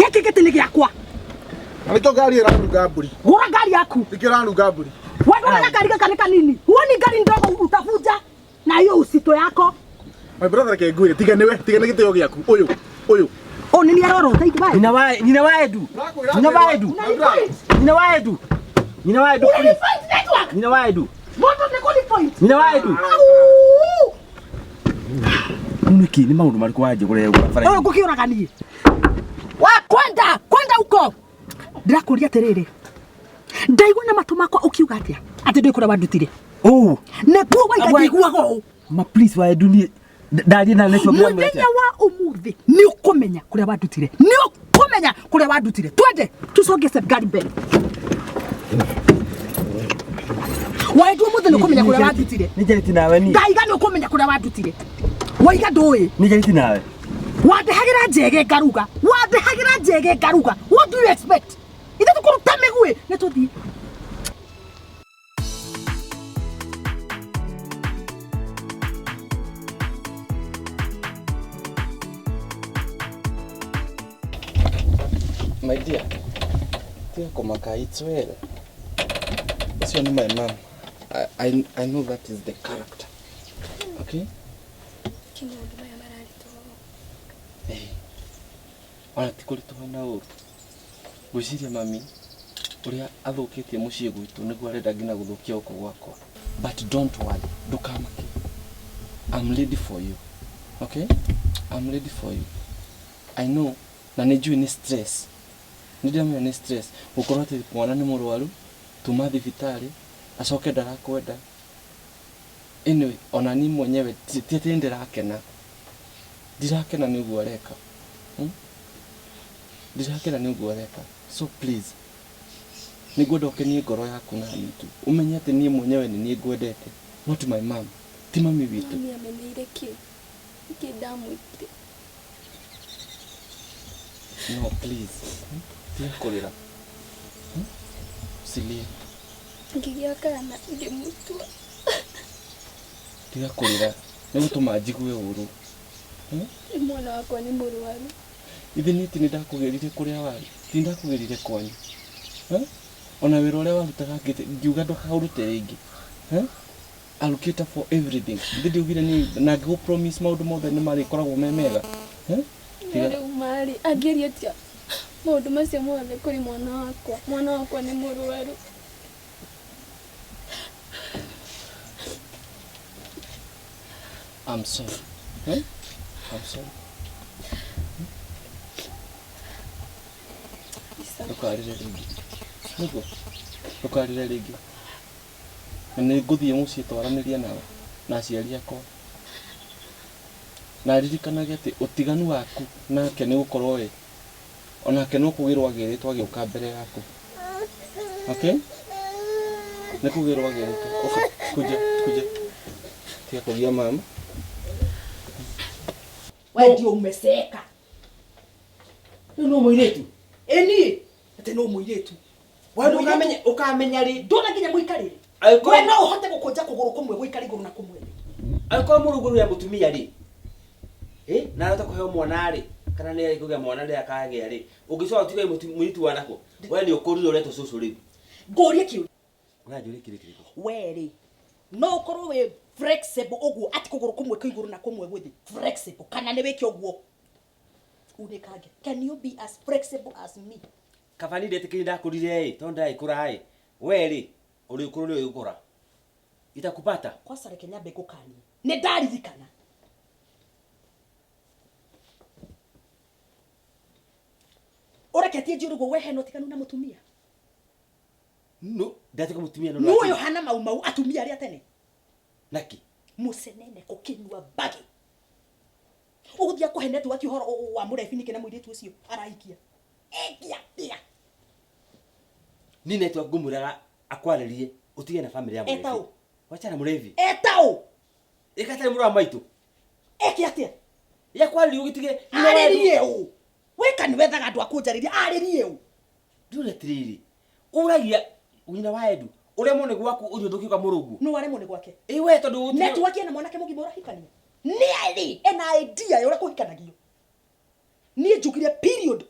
Gĩkĩ gĩtĩ nĩ gĩakwa. Na nĩkĩo ngari ĩranunga mbũri. Gũra ngari yaku. Nĩkĩo ĩranunga mbũri. Wewe ndũrona ngari gaka nĩ kanini. Huoni ngari ndogo utavunja na hiyo usito yako. My brother reke ngwĩre tiga nĩwe tiga nĩ gĩtĩo gĩaku ũyũ ũyũ. Ũyũ nĩ niĩ arorota ithuĩ. Nyina wa nyina wa Edu. Nyina wa Edu. Nyina wa Edu. Nyina wa Edu. Unani fight network. Nyina wa Edu. Mũndũ nĩ kũni point. Nyina wa Edu. Au! Nĩkĩ nĩ maũndũ marĩkũ wanjia kũrehe barabara? Ũyũ ngũkĩũraga niĩ. Wa kwenda kwenda uko. Ndĩrakũria atĩrĩrĩ. Ndaigua na matũ makwa ũkiuga atĩa? Atĩ ndũĩ kũrĩa wandutire. Oh, Nĩguo waiga Wa- ngĩiguaga ũũ. ma please wa Edu niĩ ndaria na network ya Mũthenya wa ũmũthĩ nĩ ũkũmenya kũrĩa wandutire. Nĩ ũkũmenya kũrĩa wandutire. Twende tusonge ngari mbere. Waendu ũmũthĩ nĩ ũkũmenya kũrĩa wandutire. Nĩ njarĩtie nawe niĩ. Ndaiga nĩ ũkũmenya kũrĩa wandutire. Waiga ndũĩ. Nĩ njarĩtie nawe. Wandehagĩra njege ngaruga. Wandehagĩra njege ngaruga. What do you expect? Ithe tũkũruta mĩguĩ nĩ tũthiĩ. My dear, tiga kũmaka, it's well. Ũcio nĩ my mom. I know that is the character. Okay? Kĩ maũndũ maya mararitũha ũũ? Eh. Ona ti kũritũha na ũru. Ngwĩciria mami ũrĩa athũkĩtie mũciĩ gwitũ nĩguo arenda nginya gũthũkia gũkũ gwakwa. But don't worry, ndũkamake. I'm ready for you. Okay? I'm ready for you. I know na nĩ njũĩ nĩ stress. Nĩ ndĩramenya nĩ stress gũkorwo atĩ mwana nĩ mũrwaru tuma thibitarĩ acoke ndarakwenda. Anyway, ona niĩ mwenyewe ti ti atĩ nĩndĩrakena. Ndirakena nĩ ũguo areka. Hmm? Ndirakena nĩ ũguo areka. So please, nĩngwenda ũkenie ngoro yaku na niĩ tu. Ũmenye atĩ niĩ mwenyewe nĩ niĩ ngwendete, not my mom. Ti mami witũ. Mami ameneire kĩ? Nĩkĩ ndamwĩkire? No, please. Hmm? Tiga kũrĩra. Hmm? Usilie. Ngĩgĩa kana ngĩmũtua. Tiga kũrĩra. Nĩ gũtũma njigue ũru. Rĩu mwana wakwa nĩ mũrwaru. Ithe niĩ ti nĩndakũgĩrire kũrĩa warĩ? Ti nĩndakũgĩrire kwanyu? Eh? Ona wĩra ũrĩa warutaga ngiuga ndũkaũrute rĩngĩ. Eh? I'll cater for everything. Ithe ndiugire niĩ na ngĩgũ promise maũndũ mothe nĩ marĩkoragwo me mega. Eh? No Tiga rĩu marĩ angĩaria atĩa maũndũ macio mothe kũrĩ mwana wakwa? Mwana wakwa nĩ mũrwaru. I'm sorry. Eh? I'm sorry. Ndũkarĩre rĩngĩ. Nĩguo? Ndũkarĩre rĩngĩ. Na nĩ ngũthiĩ mũciĩ twaranĩrie nao na aciari akwa. Na ririkanage atĩ ũtiganu waku nake nĩ gũkorwo ĩ, onake no kũgĩrwo agĩrĩtwo agĩũka mbere yaku. Okay? Nĩ kũgĩrwo agĩrĩtwo. Ũka, kuja, kuja. Tiga kũgia mama. We ndio umeseeka. Rĩu no mũirĩtu. Ĩ niĩ atĩ no mũirĩtu. We ndũkamenya ũkamenya rĩ. Ndona nginya mũikarĩre. Angĩkorwo We no ũhote gũkũnja kũgũrũ kũmwe gũikara igũrũ na kũmwe thĩ. angĩkorwo mũrũgũrũ ya mũtumia rĩ. Eh, na arahota kũheo mwana rĩ, kana nĩ arĩ kũgĩa mwana rĩ akagĩa rĩ. Ũngĩcoka ũtige mũirĩtu wa nako. We nĩ ũkũrire ũretwo cũcũ rĩu. Ngũrie kĩũria. Ũranjũria kĩũria kĩrĩkũ? We rĩ no ũkorwo wĩ flexible ũguo atĩ kũgũrũ kũmwe kwĩ igũrũ na kũmwe gwĩ thĩ. Flexible kana nĩ wĩke ũguo. Unĩkange. Can you be as flexible as me? Kaba niĩ ndetĩkĩrire ndakũrire ĩ, tondũ ndagĩkũra ĩ. We rĩ, ũrĩ ũkũrũ nĩ ũgũkũra. Itakupata. Kwanza reke nyambe ngũkanie. Nĩ ndaririkana. Ũreketie njũrĩ ũguo we hena ũtiganu na mũtumia. No, ndatuĩka mũtumia no Nũ ũyũ hana mau mau atumia arĩa tene. Naki. Mũcenene kũkĩnyua mbagi. Ũgũthiĩ akũhe network ũhoro wa mũrebi nĩkĩ na mũirĩtu ũcio arahikia. Ĩngĩ atĩa? Niĩ network ngũmwĩraga akwarĩrie ũtige na family ya mũrebi. Eta ũ? Wachana mũrebi. Eta ũ? Ĩka atarĩ mũrũ wa maitũ. Eke atĩa? Yakwarĩria ũgĩtige. Arĩrie ũ? Weka nĩ wethaga andũ a kũnjarĩria arĩrie ũ? Ndũrĩ atĩrĩrĩ. Ũragia nyina wa Edu. Ũrĩa mwone gwaku ũthiũ ndũkiuga mũrũguo. Nũ aremwo nĩ gwake? Ĩ we tondũ gũtirĩ- Network ena mwanake mũgima ũrahikania. Nĩ arĩ ena idea ya ũrĩa kũhikanagio. Niĩ njugire period.